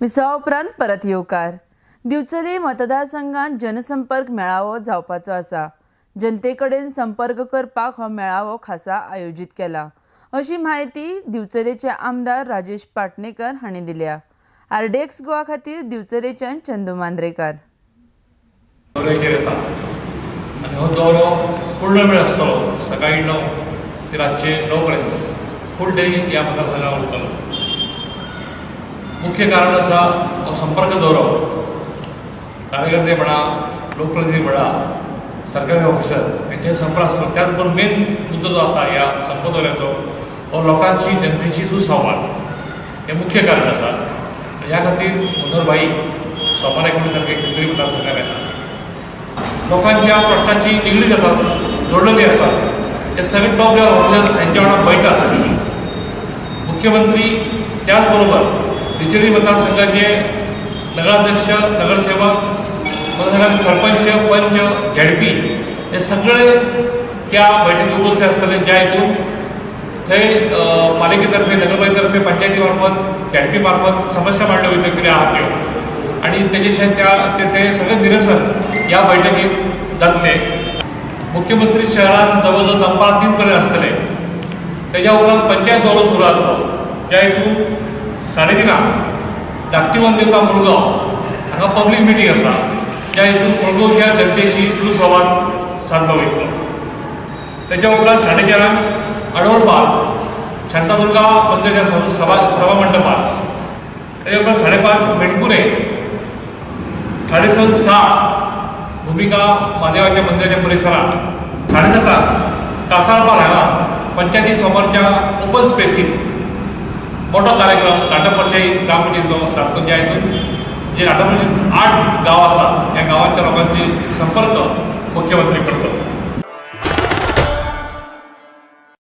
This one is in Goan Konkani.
विसवा उपरांत परत येवकार. दिवचले मतदारसंघात जनसंपर्क मेळावो जावपाचो आसा. जनते कडेन संपर्क करपाक हो मेळावो खासा आयोजीत केला, अशी म्हायती दिवचलेचे आमदार राजेश पाटणेकर हांणी दिल्या. आरडीएक्स गोवा खातीर दिवचलेच्यान चंदू मांद्रेकार. दौऱ्याचेर येता आनी हो दौरो पूर्ण वेळ आसतलो, सकाळी 9 ते रातचे 9 पर्यंत फूल डे ह्या मतदारसंघात उरतलो. मुख्य कारण आसा हो संपर्क दौरो. कार्यकर्ते म्हणा, लोकप्रतिनिधी म्हणा, सरकारी ऑफिसर हेंचे संपर्क आसतलो. त्याच बरोबर मेन मुद्दो जो आसा ह्या संपर्क दौऱ्याचो हो लोकांची जनतेशी सुसंवाद हें मुख्य कारण आसा. ह्या खातीर मनोहर भाई सोमार 19 तारखेक दिवचले मतदारसंघात येता. लोकांच्या प्रश्नाची निगडीत आसात, जोडलेली आसात, हे सगळे टॉप लेवल ऑफिसर्स हेंच्या वांगडा बैठक मुख्यमंत्री त्याच बरोबर दिवचले मतदारसंघाचे नगराध्यक्ष, नगरसेवक, मतदारसंघाचे सरपंच, पंच, झेडपी हे सगळे त्या बैठकीत उपस्थित आसतले. ज्या हितून थंय पालिके तर्फे, नगरपालिके तर्फे, पंचायती मार्फत, झेडपी मार्फत समस्या मांडल्यो वयत्यो कितें आहा त्यो आनी तेजेशें त्या ते सगळें निरसन ह्या बैठकीत जातलें. मुख्यमंत्री शहरांत जवळ जवळ दनपारां 3 पर्यंत आसतले. तेज्या उपरांत पंचायत दौरो सुरू जातलो, ज्या हितून 3:30 धाकटीवन देवता मुळगांव हांगा पब्लीक मिटींग आसा, ज्या हितून मुळगांवच्या जनतेशी सुसंवाद सादलो वयतलो. तेज्या उपरांत 4:30 अडोरपाल शांतादुर्गा मंदिराच्या सभा मंडपात, तेज्या उपरांत 5:30 मेणकुरे, 7:30 साळ भुमिका महादेवाच्या मंदिराच्या परिसरात, 7:30 कासारपाल हांगा पंचायती समोरच्या ओपन स्पेसीत मोठो कार्यक्रम लाटोपर्चे ग्रामपंचायतीचो जातलो. ज्या हितून जे लाटोपर्चे 8 गांव आसा त्या गांवांच्या लोकांचे संपर्क मुख्यमंत्री करतले.